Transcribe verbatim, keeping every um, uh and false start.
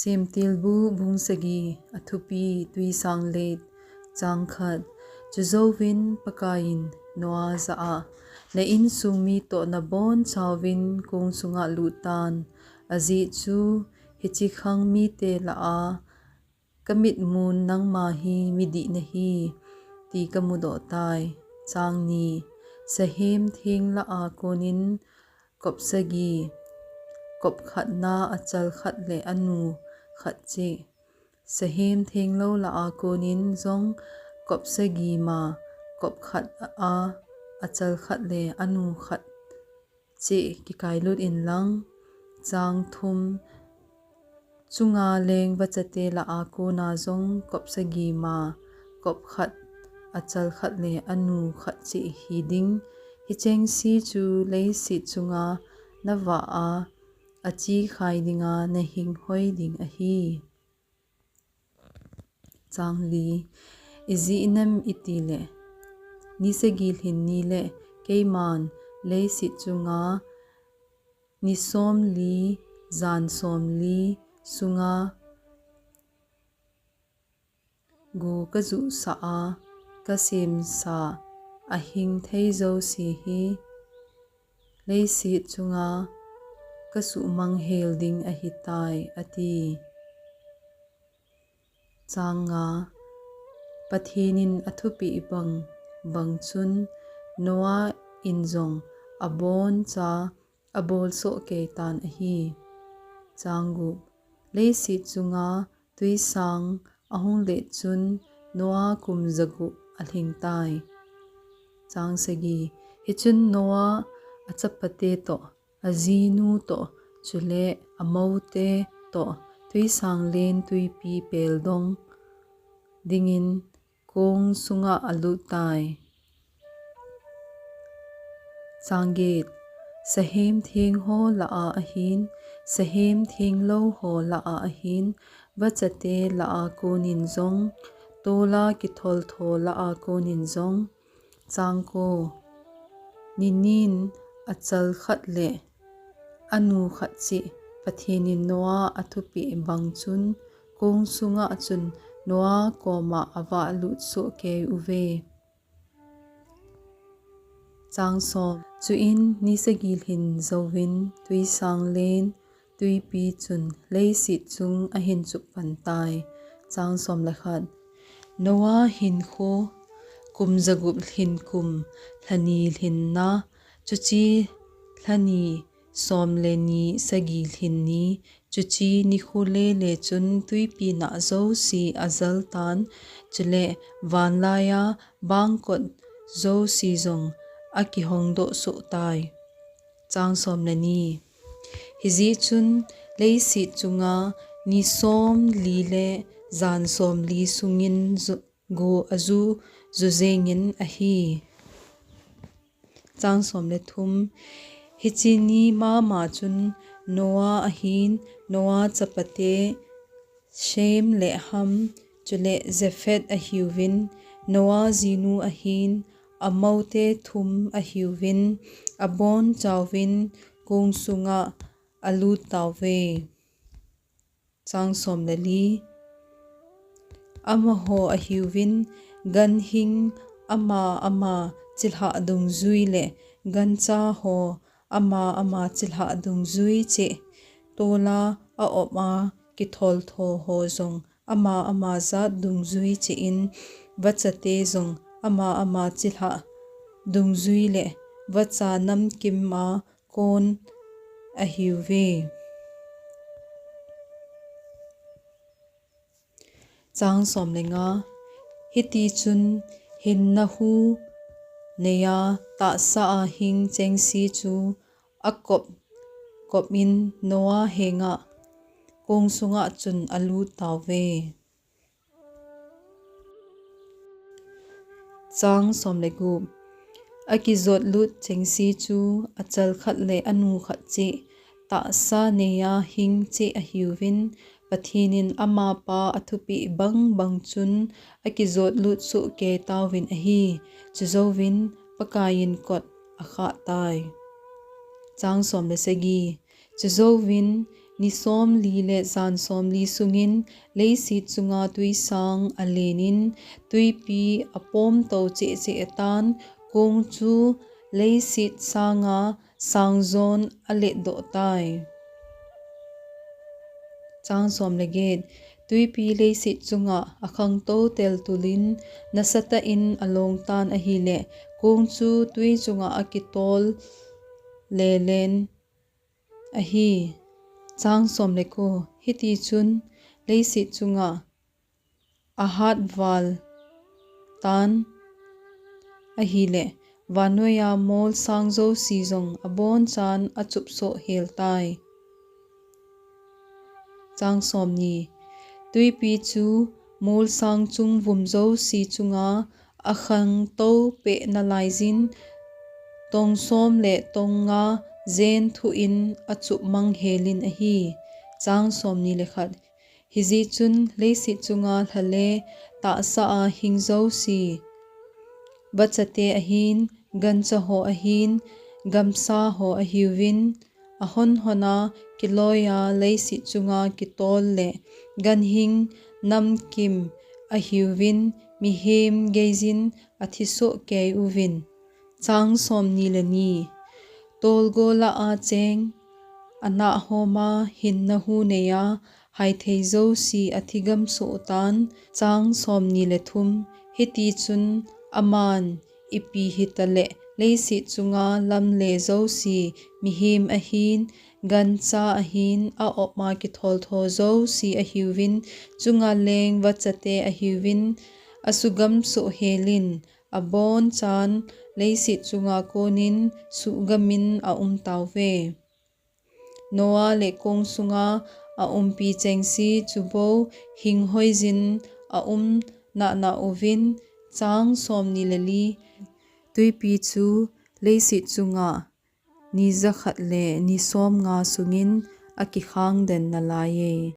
Semtilbu bung sagi, athupi tuisang let. Chang khat. Chujouvin Pakaiyin Noah jah a, na insung mi toh nabon chauvin kong sunga lut tan. Ajeh chu hiche khang mite lah a, ka mitmun nangma hi midih nahi, ti ka mudoh tai. Chang ni. Sahem theng lah a konin kop sagi, kop khatna achal khat le anu khat cheh. Sahem theng lou lah a konin jong kop sagi ma, kop khat a achal khat le anu khat cheh kikailut inlang. Chang thum. Chunga leng vachate lah a kona jong kop sagi ma, kop khat achal khat le anu khat cheh hiding. Hicheng se chu leiset chunga navah a, achekhai dinga nahinghoi ding ahi. Chang li. Ijeh inem itile, ni sagi lhin ni le keiman leiset chunga ni somli, jan somli sunga gu kajuhsah a, kasemsa ahing thei jouse hi leiset chunga kasuhmang hel ding ahitai, ati. Chang nga. Pathen in athupeh bang, bang chun Noah in jong abon cha abol soh kei tan ahi. Chang gup. Leiset chunga tuisang ahung let chun Noah kum jagup alhing tai. Chang sagi. Hichun Noah, achapate toh, ajinu toh, chule amoute toh, tuisang len tuipi peldong dingin kong sunga alut tai. Chang get. Sahem theng ho lah a ahin, sahem theng lou ho lah a ahin, vachate lah a konin jong, tola kitholtho lah a konin jong. Chang ko. Ni nin achal khat le anu khat cheh Pathen in Noah athupeh bang chun, kong sunga chun Noah koma avah lut soh kei uve. Chang som. Chuin ni sagi lhin jouvin tuisang len tuipi chun leiset chung ahin chuh pan tai. Chang som le khat. Noah hinkho kum jagup lhin kum, lhani lhinna, chuche lhani som le ni sagi lhin ni, chuche nikho le le chun tuipi nah jouse ajal tan, chule vanlaiya bangkot jouse jong akihong doh soh tai. Chang som le ni. Hijeh chun leiset chunga ni somli le jan somli sungin ju-, gu aju ju jengin ahi. Chang som le thum. Hiche ni mama chun Noah ahin, Noah chapate Shem le Ham, chule Japheth ahiuvin, Noah jinu ahin, amoute thum ahiuvin, abon chauvin kong sunga alut tauve. Chang som le li. Amaho ahiuvin, ganhing ama ama chilhah dungjui le gancha ho ama ama chilhah dungjui cheh, tola a-op a kitholtho ho jong ama ama jat dungjui cheh in, vachate jong ama ama chilhah dungjui le vacha namkim a kon ahiuve. Chang som le nga. Hiti chun hinna hu neiya tahsa a hing chengse chu akop kop in Noah henga kong sunga chun alut tauve. Chang som le gup. Akijot lut chengse chu achal khat le anu khat cheh, tahsa neiya hing cheh ahiuvin, Pathen in amapa athupeh bang bang chun akijot lut soh kei tauvin ahi. Chujouvin Pakaiyin kot akhah tai. Chang som le sagi. Chujouvin ni somli le jan somli sungin leiset chunga tuisang alenin, tuipi apomtou cheh cheh tan, kong chu leiset sanga sangjon aletdoh tai. Chang som le get. Tuipi leiset chunga akhangtou teltulin nasatah in along tan ahile, kong chu tui chunga akitol lelen ahi. Chang som le ko. Hitichun leiset chunga ahatval tan ahile, vannoiya molsang jouse jong abonchan achupsoh hel tai. Chang somni. Tuipi chu molsang chung vum jouse chunga akhangtou peh nalaijin, tong som le tong nga jen thuh in achupmang helin ahi. Chang somni le khat. Hijeh chun leiset chunga lha le tahsa a hing jouse, vachate ahin, gancha ho ahin, gamsa ho ahiuvin, ahon hona kiloiya leiset chunga kitol le ganhing namkim ahiuvin, mihem geijin athisoh kei uvin. Chang somni le ni. Tolgola acheng, anahhoma hinna hu neiya haithei jouse athigamsoh tan. Chang somni le thum. Hitichun aman ipi hitale leiset chunga lamle jouse, mihem ahin, gancha ahin, a-opma kitholtho jouse ahiuvin, chunga leng vachate ahiuvin, asugamsoh helin, abonchan leiset chunga konin suhgamin aumtauve. Noah le kong sunga aumpi chengse chubou hinghoiyin aum nanauvin. Chang somni le li. Tuipi chu leiset chunga ni jakhat le ni somnga sungin akikhangden nalaiye.